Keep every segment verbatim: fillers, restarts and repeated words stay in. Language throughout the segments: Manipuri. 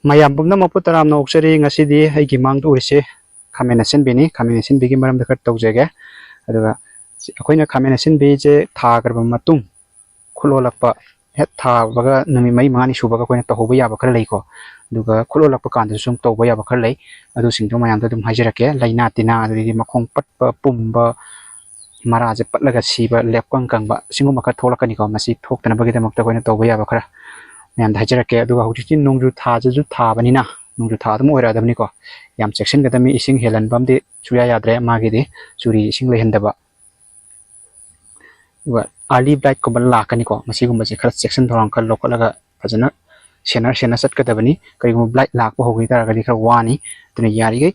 ꯃꯌꯥꯝ ꯄꯨꯝꯅꯃꯛꯄꯨ ꯇꯔꯥꯝꯅ ꯑꯣꯛꯆꯔꯤ꯫ ꯉꯁꯤꯗꯤ ꯑꯩꯒꯤ ꯃꯥꯡꯗ ꯎꯔꯤꯁꯦ ꯈꯥꯃꯦꯟ ꯑꯁꯤꯟꯕꯤꯅꯤ꯫ ꯈꯥꯃꯦꯟ ꯑꯁꯤꯟꯕꯤꯒꯤ ꯃꯔꯝꯗ ꯈꯔ ꯇꯧꯖꯒꯦ꯫ ꯑꯗꯨꯒ ꯑꯩꯈꯣꯏꯅ ꯈꯥꯃꯦꯟ ꯑꯁꯤꯟꯕꯤꯁꯦ ꯊꯥꯈ꯭ꯔꯕ ꯃꯇꯨꯡ, ꯈꯨꯠꯂꯣꯜꯂꯛꯄ ꯍꯦꯛ ꯊꯥꯕꯒ ꯅꯨꯃꯤꯠ ꯃꯔꯤ ꯃꯉꯥꯅꯤ ꯁꯨꯕꯒ ꯑꯩꯈꯣꯏꯅ ꯇꯧꯍꯧꯕ ꯌꯥꯕ ꯈꯔ ꯂꯩꯀꯣ꯫ ꯑꯗꯨꯒ ꯈꯨꯠꯂꯣꯜꯂꯛꯄ ꯀꯥꯟꯗꯁꯨ ꯁꯨꯝ ꯇꯧꯕ ꯌꯥꯕ ꯈꯔ ꯂꯩ꯫ ꯑꯗꯨꯁꯤꯡꯗꯣ ꯃꯌꯥꯝꯗ ꯑꯗꯨꯝ ꯍꯥꯏꯖꯔꯛꯀꯦ꯫ ꯂꯥꯏꯅꯥ ꯇꯤꯟꯅꯥ, ꯑꯗꯨꯗꯒꯤꯗꯤ ꯃꯈꯣꯡ ꯄꯠꯄ, ꯄꯨꯝꯕ, ꯃꯔꯥꯁꯦ ꯄꯠꯂꯒ ꯁꯤꯕ, ꯂꯦꯞꯀꯪ ꯀꯪꯕ, ꯁꯤꯒꯨꯝꯕ ꯈꯔ ꯊꯣꯛꯂꯛꯀꯅꯤꯀꯣ꯫ ꯃꯁꯤ ꯊꯣꯛꯇꯅꯕꯒꯤꯗꯃꯛꯇ ꯑꯩꯈꯣꯏꯅ ꯇꯧꯕ ꯌꯥꯕ ꯈꯔ ꯃꯌꯥꯝꯗ ꯍꯥꯏꯖꯔꯛꯀꯦ꯫ ꯑꯗꯨꯒ ꯍꯧꯖꯤꯛꯇꯤ ꯅꯣꯡꯖꯨ ꯊꯥꯁꯤꯁꯨ ꯊꯥꯕꯅꯤꯅ, ꯅꯣꯡꯖꯨ ꯊꯥ ꯑꯗꯨꯝ ꯑꯣꯏꯔꯛꯑꯗꯕꯅꯤꯀꯣ꯫ ꯌꯥꯝ ꯆꯦꯛꯁꯤꯟꯒꯗꯕꯅꯤ, ꯏꯁꯤꯡ ꯍꯦꯜꯍꯟꯕ ꯑꯃꯗꯤ ꯁꯨꯡꯌꯥ ꯌꯥꯗ꯭ꯔꯦ꯫ ꯃꯥꯒꯤꯗꯤ ꯆꯨꯔꯤ ꯏꯁꯤꯡ ꯂꯩꯍꯟꯗꯕ꯫ ꯑꯗꯨꯒ early blight ꯀꯨꯝꯕ ꯂꯥꯛꯀꯅꯤꯀꯣ꯫ ꯃꯁꯤꯒꯨꯝꯕꯁꯦ ꯈꯔ ꯆꯦꯛꯁꯤꯟ ꯊꯧꯔꯥꯡ ꯈꯔ ꯂꯧꯈꯠꯂꯒ ꯐꯖꯅ ꯁꯦꯟꯅ ꯁꯦꯟꯅ ꯆꯠꯀꯗꯕꯅꯤ꯫ ꯀꯔꯤꯒꯨꯝꯕ blight ꯂꯥꯛꯄ ꯍꯧꯈꯤ ꯇꯥꯔꯒꯗꯤ ꯈꯔ ꯋꯥꯅꯤ꯫ ꯑꯗꯨꯅ ꯌꯥꯔꯤꯈꯩ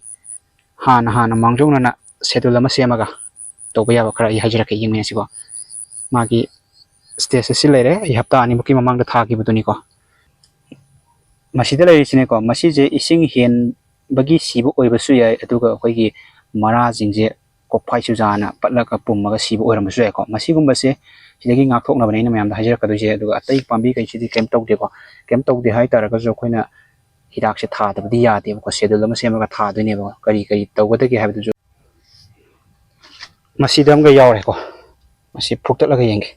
ꯍꯥꯟꯅ ꯍꯥꯟꯅ ꯃꯥꯡꯖꯧꯅꯅ schedule ꯑꯃ ꯁꯦꯝꯃꯒ ꯇꯧꯕ ꯌꯥꯕ ꯈꯔ ꯑꯩ ꯍꯥꯏꯖꯔꯛꯀꯦ, ꯌꯦꯡꯃꯤꯟꯅꯁꯤꯀꯣ꯫ ꯃꯥꯒꯤ stage ꯑꯁꯤ ꯂꯩꯔꯦ, ꯑꯩ ꯍꯞꯇꯥ ꯑꯅꯤꯃꯨꯛꯀꯤ ꯃꯃꯥꯡꯗ ꯊꯥꯈꯤꯕꯗꯨꯅꯤꯀꯣ꯫ ꯃꯁꯤꯗ ꯂꯩꯔꯤꯁꯤꯅꯦꯀꯣ, ꯃꯁꯤꯁꯦ ꯏꯁꯤꯡ ꯍꯦꯟꯕꯒꯤ ꯁꯤꯕ ꯑꯣꯏꯕꯁꯨ ꯌꯥꯏ, ꯑꯗꯨꯒ ꯑꯩꯈꯣꯏꯒꯤ ꯃꯔꯥꯁꯤꯡꯁꯦ ꯀꯣꯛꯐꯥꯏ ꯆꯨꯖꯥꯅ ꯄꯠꯂꯒ ꯄꯨꯝꯃꯒ ꯁꯤꯕ ꯑꯣꯏꯔꯝꯕꯁꯨ ꯌꯥꯏꯀꯣ꯫ ꯃꯁꯤꯒꯨꯝꯕꯁꯦ ꯁꯤꯗꯒꯤ ꯉꯥꯛꯊꯣꯛꯅꯕꯅꯦ ꯑꯩꯅ ꯃꯌꯥꯝꯗ ꯍꯥꯏꯖꯔꯛꯀꯗꯣꯏꯁꯦ꯫ ꯑꯗꯨꯒ ꯑꯇꯩ ꯄꯥꯝꯕꯤ ꯀꯩꯁꯤꯗꯤ ꯀꯩꯝ ꯇꯧꯗꯦꯀꯣ꯫ ꯀꯩꯝ ꯇꯧꯗꯦ ꯍꯥꯏ ꯇꯥꯔꯒꯁꯨ ꯑꯩꯈꯣꯏꯅ ꯍꯤꯗꯥꯛꯁꯦ ꯊꯥꯗꯕꯗꯤ ꯌꯥꯗꯦꯕꯀꯣ꯫ Schedule ꯑꯃ ꯁꯦꯝꯃꯒ ꯊꯥꯗꯣꯏꯅꯦꯕ, ꯀꯔꯤ ꯀꯔꯤ ꯇꯧꯒꯗꯒꯦ ꯍꯥꯏꯕꯗꯨꯁꯨ꯫ ꯃꯁꯤꯗ ꯑꯃꯒ ꯌꯥꯎꯔꯦꯀꯣ, ꯃꯁꯤ ꯐꯨꯛꯇꯠꯂꯒ ꯌꯦꯡꯒꯦ꯫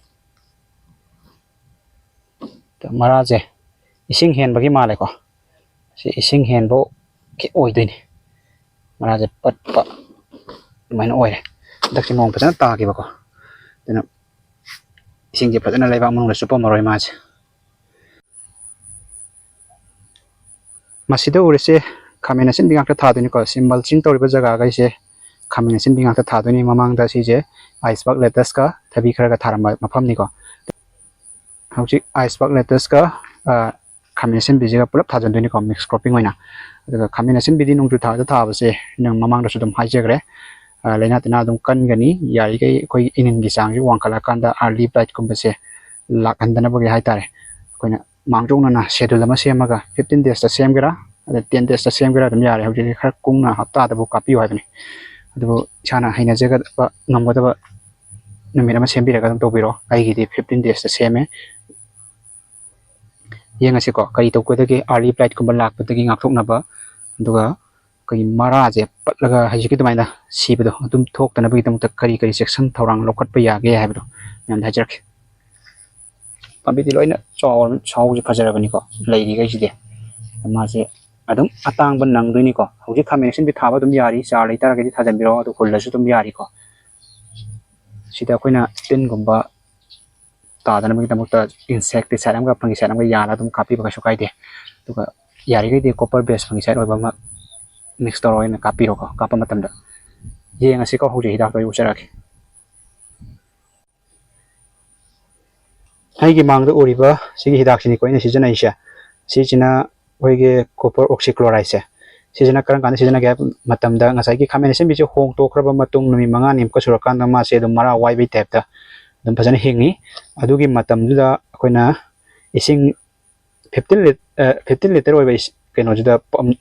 ꯃꯔꯥꯁꯦ ꯏꯁꯤꯡ ꯍꯦꯟꯕꯒꯤ ꯃꯥꯜꯂꯦꯀꯣ꯫ ꯁꯤ ꯏꯁꯤꯡ ꯍꯦꯟꯕ ꯑꯣꯏꯗꯣꯏꯅꯤ꯫ ꯃꯔꯥꯁꯦ ꯄꯠꯄ ꯑꯗꯨꯃꯥꯏꯅ ꯑꯣꯏꯔꯦ꯫ ꯍꯟꯗꯛꯁꯦ ꯅꯣꯡ ꯐꯖꯅ ꯇꯥꯈꯤꯕꯀꯣ, ꯑꯗꯨꯅ ꯏꯁꯤꯡꯁꯦ ꯐꯖꯅ ꯂꯩꯕꯥꯛ ꯃꯅꯨꯡꯗ ꯆꯨꯞꯄꯝꯃꯔꯣꯏ ꯃꯥꯁꯦ꯫ ꯃꯁꯤꯗ ꯎꯔꯤꯁꯦ ꯈꯥꯃꯦꯟ ꯑꯁꯤꯟꯕꯤ ꯉꯥꯛꯇ ꯊꯥꯗꯣꯏꯅꯤꯀꯣ꯫ ꯁꯤ mulching ꯇꯧꯔꯤꯕ ꯖꯒꯥꯈꯩꯁꯦ ꯈꯥꯃꯦꯟ ꯑꯁꯤꯟꯕꯤ ꯉꯥꯛꯇ ꯊꯥꯗꯣꯏꯅꯤ꯫ ꯃꯃꯥꯡꯗ ꯁꯤꯁꯦ ice berg lettuceꯀ ꯊꯕꯤ ꯈꯔꯒ ꯊꯥꯔꯝꯕ ꯃꯐꯝꯅꯤꯀꯣ꯫ ꯍꯧꯖꯤꯛ ice berg lettuceꯀ, ꯑ, ꯈꯥꯃꯦꯟ ꯑꯁꯤꯟꯕꯤꯁꯤꯒ ꯄꯨꯂꯞ ꯊꯥꯖꯤꯟꯗꯣꯏꯅꯤꯀꯣ, mix cropping ꯑꯣꯏꯅ꯫ ꯑꯗꯨꯒ ꯈꯥꯃꯦꯟ ꯑꯁꯤꯟꯕꯤꯗꯤ ꯅꯣꯡꯖꯨ ꯊꯥꯗ ꯊꯥꯕꯁꯦ ꯅꯪ ꯃꯃꯥꯡꯗꯁꯨ ꯑꯗꯨꯝ ꯍꯥꯏꯖꯈ꯭ꯔꯦ, ꯑ, ꯂꯥꯏꯅꯥ ꯇꯤꯟꯅꯥ ꯑꯗꯨꯝ ꯀꯟꯒꯅꯤ꯫ ꯌꯥꯔꯤꯈꯩ ꯑꯩꯈꯣꯏꯒꯤ ꯏꯅꯤꯟꯒꯤ ꯆꯥꯡꯁꯤ ꯋꯥꯡꯈꯠꯂꯛꯑꯀꯥꯟꯗ early blightꯀꯨꯝꯕꯁꯦ ꯂꯥꯛꯍꯟꯗꯅꯕꯒꯤ ꯍꯥꯏꯇꯥꯔꯦ, ꯑꯩꯈꯣꯏꯅ ꯃꯥꯡꯖꯧꯅꯅ schedule ꯑꯃ ꯁꯦꯝꯃꯒ fifteen daysꯇ ꯁꯦꯝꯒꯦꯔꯥ, ꯑꯗ ten daysꯇ ꯁꯦꯝꯒꯦꯔꯥ ꯑꯗꯨꯝ ꯌꯥꯔꯦ꯫ ꯍꯧꯖꯤꯛꯇꯤ ꯈꯔ ꯀꯨꯡꯅ ꯍꯞꯇꯥꯗꯕꯨ ꯀꯥꯞꯄꯤꯌꯨ ꯍꯥꯏꯕꯅꯤ꯫ ꯑꯗꯨꯕꯨ ꯏꯁꯥꯅ ꯍꯩꯅꯖꯒꯗꯕ, ꯉꯝꯒꯗꯕ ꯅꯨꯃꯤꯠ ꯑꯃ ꯁꯦꯝꯕꯤꯔꯒ ꯑꯗꯨꯝ ꯇꯧꯕꯤꯔꯣ꯫ ꯑꯩꯒꯤꯗꯤ fifteen daysꯇ ꯁꯦꯝꯃꯦ꯫ ꯌꯦꯡꯉꯁꯤꯀꯣ, ꯀꯔꯤ ꯇꯧꯒꯗꯒꯦ early blight ꯀꯨꯝꯕ ꯂꯥꯛꯄꯗꯒꯤ ꯉꯥꯛꯊꯣꯛꯅꯕ, ꯑꯗꯨꯒ ꯑꯩꯈꯣꯏꯒꯤ ꯃꯔꯥꯁꯦ ꯄꯠꯂꯒ ꯍꯧꯖꯤꯛꯀꯤ ꯑꯗꯨꯃꯥꯏꯅ ꯁꯤꯕꯗꯣ ꯑꯗꯨꯝ ꯊꯣꯛꯇꯅꯕꯒꯤꯗꯃꯛꯇ ꯀꯔꯤ ꯀꯔꯤ ꯆꯦꯛꯁꯤꯟ ꯊꯧꯔꯥꯡ ꯂꯧꯈꯠꯄ ꯌꯥꯒꯦ ꯍꯥꯏꯕꯗꯣ ꯃꯌꯥꯝꯗ ꯍꯥꯏꯖꯔꯛꯀꯦ꯫ ꯄꯥꯝꯕꯤꯗꯤ ꯂꯣꯏꯅ ꯆꯥꯎꯔ-, ꯁꯥꯎꯁꯦ ꯐꯖꯔꯕꯅꯤꯀꯣ, ꯂꯩꯔꯤꯈꯩꯁꯤꯗꯤ꯫ ꯃꯥꯁꯦ ꯑꯗꯨꯝ ꯑꯇꯥꯡꯕ ꯅꯪꯗꯣꯏꯅꯤꯀꯣ꯫ ꯍꯧꯖꯤꯛ ꯈꯥꯃꯦꯟ ꯑꯁꯤꯟꯕꯤ ꯊꯥꯕ ꯑꯗꯨꯝ ꯌꯥꯔꯤ, ꯆꯥꯔ ꯂꯩꯇꯥꯔꯒꯗꯤ ꯊꯥꯖꯟꯕꯤꯔꯣ, ꯑꯗꯨ ꯍꯨꯜꯂꯁꯨ ꯑꯗꯨꯝ ꯌꯥꯔꯤꯀꯣ꯫ ꯁꯤꯗ ꯑꯩꯈꯣꯏꯅ ꯇꯤꯟꯒꯨꯝꯕ ꯇꯥꯗꯅꯕꯒꯤꯗꯃꯛꯇ insecticide ꯑꯃꯒ fungicide ꯑꯃꯒ ꯌꯥꯜꯂꯒ ꯑꯗꯨꯝ ꯀꯥꯞꯄꯤꯕ ꯀꯩꯁꯨ ꯀꯥꯏꯗꯦ꯫ ꯑꯗꯨꯒ ꯌꯥꯔꯤꯈꯩꯗꯤ copper base fungicide ꯑꯣꯏꯕ ꯑꯃ mix ꯇꯧꯔꯒ ꯑꯣꯏꯅ ꯀꯥꯞꯄꯤꯔꯣꯀꯣ, ꯀꯥꯞꯄ ꯃꯇꯝꯗ꯫ ꯌꯦꯡꯉꯁꯤꯀꯣ, ꯍꯧꯖꯤꯛ ꯍꯤꯗꯥꯛꯇꯣ ꯑꯩ ꯎꯠꯆꯔꯛꯀꯦ꯫ ꯑꯩꯒꯤ ꯃꯥꯡꯗ ꯎꯔꯤꯕ ꯁꯤꯒꯤ ꯍꯤꯗꯥꯛꯁꯤꯅꯤꯀꯣ ꯑꯩꯅ ꯁꯤꯖꯤꯟꯅꯩꯁꯦ꯫ ꯁꯤꯁꯤꯅ ꯑꯩꯈꯣꯏꯒꯤ copper oxychlorideꯁꯦ꯫ ꯁꯤꯁꯤꯅ ꯀꯔꯝ ꯀꯥꯟꯗ ꯁꯤꯖꯤꯟꯅꯒꯦ ꯍꯥꯏꯕ ꯃꯇꯝꯗ, ꯉꯁꯥꯏꯒꯤ ꯈꯥꯃꯦꯟ ꯑꯁꯤꯟꯕꯤꯁꯦ ꯍꯣꯡꯇꯣꯛꯈ꯭ꯔꯕ ꯃꯇꯨꯡ ꯅꯨꯃꯤꯠ ꯃꯉꯥꯅꯤꯃꯨꯛꯀ ꯁꯨꯔꯀꯥꯟꯗ ꯃꯥꯁꯦ ꯑꯗꯨꯝ ꯃꯔꯥ ꯋꯥꯏꯕꯩ typeꯇ ꯑꯗꯨꯝ ꯐꯖꯅ ꯍꯤꯡꯉꯤ꯫ ꯑꯗꯨꯒꯤ ꯃꯇꯝꯗꯨꯗ ꯑꯩꯈꯣꯏꯅ ꯏꯁꯤꯡ fifteen lit-, ꯑ, fifteen litre ꯑꯣꯏꯕ ꯏꯁ-, ꯀꯩꯅꯣꯁꯤꯗ pump,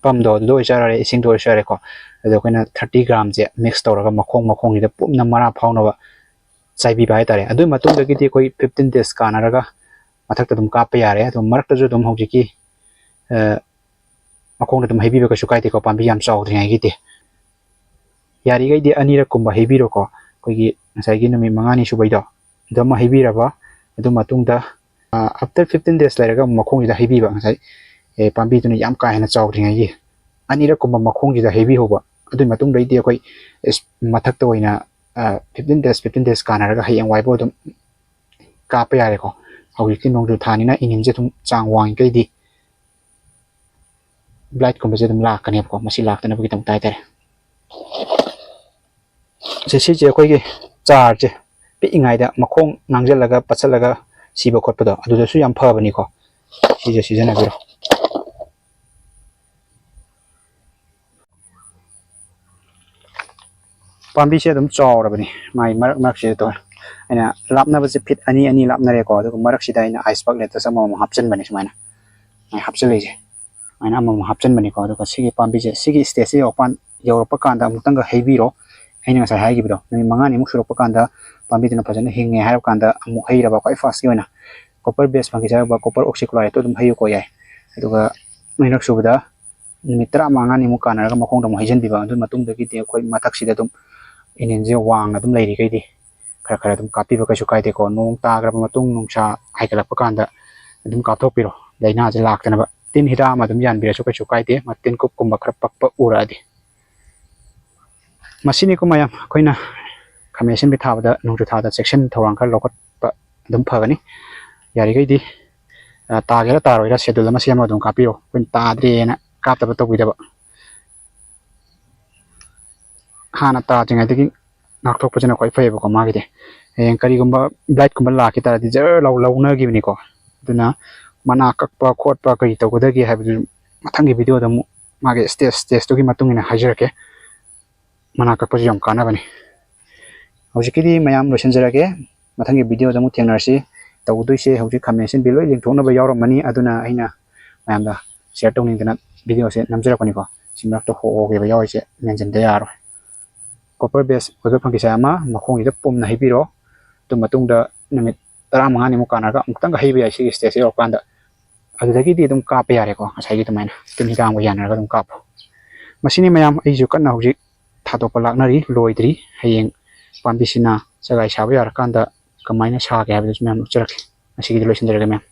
pumpꯗꯣ ꯑꯗꯨꯗ ꯑꯣꯏꯖꯔꯦ, ꯏꯁꯤꯡꯗ ꯑꯣꯏꯖꯔꯦꯀꯣ꯫ ꯑꯗꯣ ꯑꯩꯈꯣꯏꯅ thirty gramꯁꯦ mix ꯇꯧꯔꯒ ꯃꯈꯣꯡ ꯃꯈꯣꯡꯁꯤꯗ ꯄꯨꯝꯅ ꯃꯔꯥ ꯐꯥꯎꯅꯕ ꯆꯥꯏꯕꯤꯕ ꯍꯥꯏꯇꯥꯔꯦ꯫ ꯑꯗꯨꯒꯤ ꯃꯇꯨꯡꯗꯒꯤꯗꯤ ꯑꯩꯈꯣꯏ fifteen days ꯀꯥꯟꯅꯔꯒ ꯃꯊꯛꯇ ꯑꯗꯨꯝ ꯀꯥꯞꯄ ꯌꯥꯔꯦ꯫ ꯑꯗꯨꯝ ꯃꯔꯛꯇꯁꯨ ꯑꯗꯨꯝ ꯍꯧꯖꯤꯛꯀꯤ, ꯑ, ꯃꯈꯣꯡꯗ ꯑꯗꯨꯝ ꯍꯩꯕꯤꯕ ꯀꯩꯁꯨ ꯀꯥꯏꯗꯦꯀꯣ, ꯄꯥꯝꯕꯤ ꯌꯥꯝ ꯆꯥꯎꯗ꯭ꯔꯤꯉꯩꯒꯤꯗꯤ꯫ ꯌꯥꯔꯤꯈꯩꯗꯤ ꯑꯅꯤꯔꯛꯀꯨꯝꯕ ꯍꯩꯕꯤꯔꯣꯀꯣ꯫ ꯑꯩꯈꯣꯏꯒꯤ ꯉꯁꯥꯏꯒꯤ ꯅꯨꯃꯤꯠ ꯃꯉꯥꯅꯤ ꯁꯨꯕꯩꯗꯣ, ꯑꯗꯨ ꯑꯃ ꯍꯩꯕꯤꯔꯕ, ꯑꯗꯨ ꯃꯇꯨꯡꯗ, ꯑ, after fifteen days ꯂꯩꯔꯒ ꯑꯃꯨꯛ ꯃꯈꯣꯡꯁꯤꯗ ꯍꯩꯕꯤꯕ, ꯉꯁꯥꯏ, ꯑꯦ, ꯄꯥꯝꯕꯤꯗꯨꯅ ꯌꯥꯝ ꯀꯥ ꯍꯦꯟꯅ ꯆꯥꯎꯗ꯭ꯔꯤꯉꯩꯒꯤ ꯑꯅꯤꯔꯛꯀꯨꯝꯕ ꯃꯈꯣꯡꯁꯤꯗ ꯍꯩꯕꯤꯍꯧꯕ꯫ ꯑꯗꯨꯒꯤ ꯃꯇꯨꯡꯗꯩꯗꯤ ꯑꯩꯈꯣꯏ ꯏꯁ-, ꯃꯊꯛꯇ ꯑꯣꯏꯅ, ꯑ, fifteen days, fifteen days ꯀꯥꯟꯅꯔꯒ ꯍꯌꯦꯡ ꯋꯥꯏꯕꯨ ꯑꯗꯨꯝ ꯀꯥꯞꯄ ꯌꯥꯔꯦꯀꯣ꯫ ꯍꯧꯖꯤꯛꯇꯤ ꯅꯣꯡꯖꯨ ꯊꯥꯅꯤꯅ ꯏꯪꯉꯤꯟꯁꯦ ꯑꯗꯨꯝ ꯆꯥꯡ ꯋꯥꯡꯉꯤꯈꯩꯗꯤ blight ꯀꯨꯝꯕꯁꯦ ꯑꯗꯨꯝ ꯂꯥꯛꯀꯅꯦꯕꯀꯣ, ꯃꯁꯤ ꯂꯥꯛꯇꯅꯕꯒꯤꯗꯃꯛꯇ ꯍꯥꯏꯇꯥꯔꯦ꯫ ꯁꯤ, ꯁꯤꯁꯦ ꯑꯩꯈꯣꯏꯒꯤ ꯆꯥꯔꯁꯦ ꯄꯤꯛꯏꯉꯩꯗ ꯃꯈꯣꯡ ꯉꯥꯡꯁꯤꯜꯂꯒ ꯄꯠꯁꯤꯜꯂꯒ ꯁꯤꯕ ꯈꯣꯠꯄꯗꯣ, ꯑꯗꯨꯗꯁꯨ ꯌꯥꯝ ꯐꯕꯅꯤꯀꯣ꯫ ꯁꯤꯁꯦ ꯁꯤꯖꯤꯟꯅꯕꯤꯔꯣ꯫ ꯄꯥꯝꯕꯤꯁꯦ ꯑꯗꯨꯝ ꯆꯥꯎꯔꯕꯅꯤ, ꯃꯥꯏ ꯃꯔꯛ ꯃꯔꯛꯁꯤꯗ ꯇꯧꯔꯦ꯫ ꯑꯩꯅ ꯂꯥꯞꯅꯕꯁꯦ feet ꯑꯅꯤ, ꯑꯅꯤ ꯂꯥꯞꯅꯔꯦꯀꯣ, ꯑꯗꯨꯒ ꯃꯔꯛꯁꯤꯗ ꯑꯩꯅ ice bucket ꯑꯃꯃꯝ ꯍꯥꯞꯆꯤꯟꯕꯅꯦ ꯁꯨꯃꯥꯏꯅ꯫ ꯃꯥꯏ ꯍꯥꯞꯆꯤꯜꯂꯛꯏꯁꯦ꯫ ꯁꯨꯃꯥꯏꯅ ꯑꯃꯃꯝ ꯍꯥꯞꯆꯤꯟꯕꯅꯤꯀꯣ꯫ ꯑꯗꯨꯒ ꯁꯤꯒꯤ ꯄꯥꯝꯕꯤꯁꯦ, ꯁꯤꯒꯤ stageꯁꯦ ꯌꯧꯔꯛꯄ-, ꯌꯧꯔꯛꯄ ꯀꯥꯟꯗ ꯑꯃꯨꯛꯇꯪꯒ ꯍꯩꯕꯤꯔꯣ꯫ ꯑꯩꯅ ꯉꯁꯥꯏ ꯍꯥꯏꯈꯤꯕꯗꯣ, ꯅꯨꯃꯤꯠ ꯃꯉꯥꯅꯤꯃꯨꯛ ꯁꯨꯔꯛꯄ ꯀꯥꯟꯗ ꯄꯥꯝꯕꯤꯗꯨꯅ ꯐꯖꯅ ꯍꯤꯡꯉꯦ ꯍꯥꯏꯔꯕ ꯀꯥꯟꯗ ꯑꯃꯨꯛ ꯍꯩꯔꯕ, ꯈ꯭ꯋꯥꯏ firstꯀꯤ ꯑꯣꯏꯅ꯫ copper base fungicide ꯑꯣꯏꯕ copper oxychloride ꯇꯣ ꯑꯗꯨꯝ ꯍꯩꯌꯨꯀꯣ, ꯌꯥꯏ꯫ ꯑꯗꯨꯒ ꯑꯅꯤꯔꯛ ꯁꯨꯕꯗ ꯅꯨꯃꯤꯠ ꯇꯔꯥꯃꯉꯥꯅꯤꯃꯨꯛ ꯀꯥꯟꯅꯔꯒ ꯃꯈꯣꯡꯗ ꯑꯃꯨꯛ ꯍꯩꯖꯤꯟꯕꯤꯕ꯫ ꯑꯗꯨ ꯃꯇꯨꯡꯗꯒꯤꯗꯤ ꯑꯩꯈꯣꯏ ꯃꯊꯛꯁꯤꯗ ꯑꯗꯨꯝ ꯏꯟꯖꯤꯟꯁꯦ ꯋꯥꯡꯅ ꯑꯗꯨꯝ ꯂꯩꯔꯤꯈꯩꯗꯤ ꯈꯔ ꯈꯔ ꯑꯗꯨꯝ ꯀꯥꯞꯄꯤꯕ ꯀꯩꯁꯨ ꯀꯥꯏꯗꯦꯀꯣ꯫ ꯅꯣꯡ ꯇꯥꯈ꯭ꯔꯕ ꯃꯇꯨꯡ, ꯅꯨꯡꯁꯥ ꯍꯥꯏꯒꯠꯂꯛꯄ ꯀꯥꯟꯗ ꯑꯗꯨꯝ ꯀꯥꯞꯊꯣꯛꯄꯤꯔꯣ, ꯂꯥꯏꯅꯥꯁꯦ ꯂꯥꯛꯇꯅꯕ꯫ ꯇꯤꯟ ꯍꯤꯗꯥꯛ ꯑꯃ ꯑꯗꯨꯝ ꯌꯥꯟꯕꯤꯔꯁꯨ ꯀꯩꯁꯨ ꯀꯥꯏꯗꯦ, ꯃꯇꯤꯟ ꯀꯨꯞꯀꯨꯝꯕ ꯈꯔ ꯄꯛꯄ ꯎꯔꯛꯑꯗꯤ꯫ ꯃꯁꯤꯅꯤꯀꯣ ꯃꯌꯥꯝ, ꯑꯩꯈꯣꯏꯅ ꯈꯥꯃꯦꯟ ꯑꯁꯤꯟꯕꯤ ꯊꯥꯕꯗ ꯅꯣꯡꯖꯨ ꯊꯥꯗ ꯆꯦꯛꯁꯤꯟ ꯊꯧꯔꯥꯡ ꯈꯔ ꯂꯧꯈꯠꯄ ꯑꯗꯨꯝ ꯐꯒꯅꯤ꯫ ꯌꯥꯔꯤꯈꯩꯗꯤ, ꯑ, ꯇꯥꯒꯦꯔꯥ ꯇꯥꯔꯣꯏꯔꯥ schedule ꯑꯃ ꯁꯦꯝꯃꯒ ꯑꯗꯨꯝ ꯀꯥꯞꯄꯤꯌꯣ꯫ ꯑꯩꯈꯣꯏꯅ ꯇꯥꯗ꯭ꯔꯦꯅ ꯀꯥꯞꯇꯕ ꯇꯧꯕꯤꯗꯕ꯫ ꯍꯥꯟꯅ ꯇꯥꯗ꯭ꯔꯤꯉꯩꯗꯒꯤ ꯉꯥꯛꯊꯣꯛꯄꯁꯤꯅ ꯈ꯭ꯋꯥꯏ ꯐꯩꯌꯦꯕꯀꯣ꯫ ꯃꯥꯒꯤꯗꯤ ꯍꯌꯦꯡ ꯀꯔꯤꯒꯨꯝꯕ blight ꯀꯨꯝꯕ ꯂꯥꯛꯈꯤ ꯇꯥꯔꯗꯤ ꯖꯔ ꯂꯧ ꯂꯧꯅꯈꯤꯕꯅꯤꯀꯣ꯫ ꯑꯗꯨꯅ ꯃꯅꯥ ꯀꯛꯄ ꯈꯣꯠꯄ ꯀꯔꯤ ꯇꯧꯒꯗꯒꯦ ꯍꯥꯏꯕꯗꯨ ꯃꯊꯪꯒꯤ video ꯗ ꯑꯃꯨꯛ ꯃꯥꯒꯤ stage stage ꯇꯨꯒꯤ ꯃꯇꯨꯡ ꯏꯟꯅ ꯍꯥꯏꯖꯔꯛꯀꯦ꯫ ꯃꯅꯥ ꯀꯛꯄꯁꯨ ꯌꯥꯝ ꯀꯥꯟꯅꯕꯅꯤ꯫ ꯍꯧꯖꯤꯛꯀꯤꯗꯤ ꯃꯌꯥꯝ ꯂꯣꯏꯁꯤꯟꯖꯔꯒꯦ꯫ ꯃꯊꯪꯒꯤ video ꯗ ꯑꯃꯨꯛ ꯊꯦꯡꯅꯔꯁꯤ꯫ ꯇꯧꯗꯣꯏꯁꯦ ꯍꯧꯖꯤꯛ ꯈꯥꯃꯦꯟ ꯑꯁꯤꯟꯕꯤ ꯂꯣꯏ ꯂꯦꯡꯊꯣꯛꯅꯕ ꯌꯥꯎꯔꯝꯃꯅꯤ, ꯑꯗꯨꯅ ꯑꯩꯅ ꯃꯌꯥꯝꯗ share ꯇꯧꯅꯤꯡꯗꯅ video ꯁꯦ ꯅꯝꯖꯔꯛꯄꯅꯤꯀꯣ꯫ ꯁꯤ ꯃꯔꯛꯇ ꯍꯣ ꯍꯣꯒꯦꯕ ꯌꯥꯎꯔꯤꯁꯦ ꯃꯦꯟꯁꯤꯟꯗ ꯌꯥꯔꯣꯏ꯫ Copper base ꯑꯣꯏꯕ fungicide ꯑꯃ ꯃꯈꯣꯡꯁꯤꯗ ꯄꯨꯝꯅ ꯍꯩꯕꯤꯔꯣ꯫ ꯑꯗꯨ ꯃꯇꯨꯡꯗ ꯅꯨꯃꯤꯠ ꯇꯔꯥꯃꯉꯥꯅꯤꯃꯨꯛ ꯀꯥꯟꯅꯔꯒ ꯑꯃꯨꯛꯇꯪꯒ ꯍꯩꯕ ꯌꯥꯏ ꯁꯤꯒꯤ stage ꯁꯦ ꯌꯧꯔꯀꯥꯟꯗ꯫ ꯑꯗꯨꯗꯒꯤꯗꯤ ꯑꯗꯨꯝ ꯀꯥꯞꯄ ꯌꯥꯔꯦꯀꯣ, ꯉꯁꯥꯏꯒꯤ ꯑꯗꯨꯃꯥꯏꯅ ꯇꯤꯟ ꯍꯤꯗꯥꯛ ꯌꯥꯟꯅꯔꯒ ꯑꯗꯨꯝ ꯀꯥꯞꯄꯣ꯫ ꯃꯁꯤꯅꯤ ꯃꯌꯥꯝ, ꯑꯩꯁꯨ ꯀꯟꯅ ꯍꯧꯖꯤꯛ ꯊꯥꯗꯣꯛꯄ ꯂꯥꯛꯅꯔꯤ, ꯂꯣꯏꯗ꯭ꯔꯤ꯫ ꯍꯌꯦꯡ ꯄꯥꯝꯕꯤꯁꯤꯅ ꯆꯒꯥꯏ ꯁꯥꯕ ꯌꯥꯔꯀꯥꯟꯗ ꯀꯃꯥꯏꯅ ꯁꯥꯒꯦ ꯍꯥꯏꯕꯗꯨꯁꯨ ꯃꯌꯥꯝ ꯎꯠꯆꯔꯛꯀꯦ꯫ ꯉꯁꯤꯒꯤꯗꯤ ꯂꯣꯏꯁꯤꯟꯖꯔꯒꯦ ꯃꯌꯥꯝ꯫